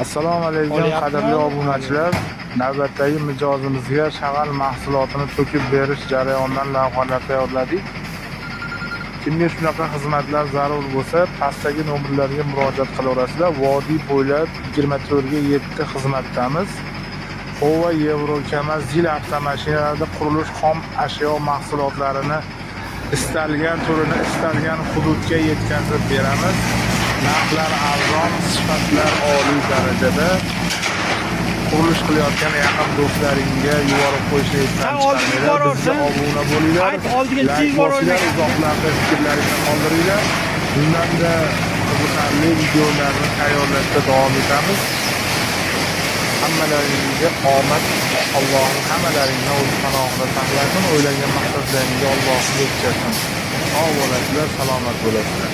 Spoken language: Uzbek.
Assalomu alaykum, Olyapmi? qadrli obunachilar. Navbatdagi mijozimizga shag'al mahsulotini to'kib berish jarayonidan lavhalar tayyorladik. Kimga shunaqa xizmatlar zarur bo'lsa, pastdagi nomerlarga murojaat qilaverasizlar. Vodiy bo'ylab 24 ga 7 xizmatdamiz. Hova, Yevro, Kamaz, Zil avtomashinalarida qurilish xom ashyo mahsulotlarini istalgan turini istalgan hududga yetkazib beramiz. Narxlar arzon, sifatlar oliy darajada. Qurilish qilayotgan yaqin do'stlaringga yuborib qo'yishni esdan Sen oldiga chiqarmanglar. Bizga boraversan. obuna bo'linglar. Ayt, oldiga Layk tez bosinglar, boraversan. izohlarda fikrlaringni qoldiringlar. Bundanda qiziqarli videolarni tayyorlashda davom etamiz. Hammalaringizga omad, Allohim hammalaringni o'z panohida saqlasin, o'ylagan maqsadlaringga Allohim yetkazsin. Sog' bo'lasizlar, salomat bo'lasizlar.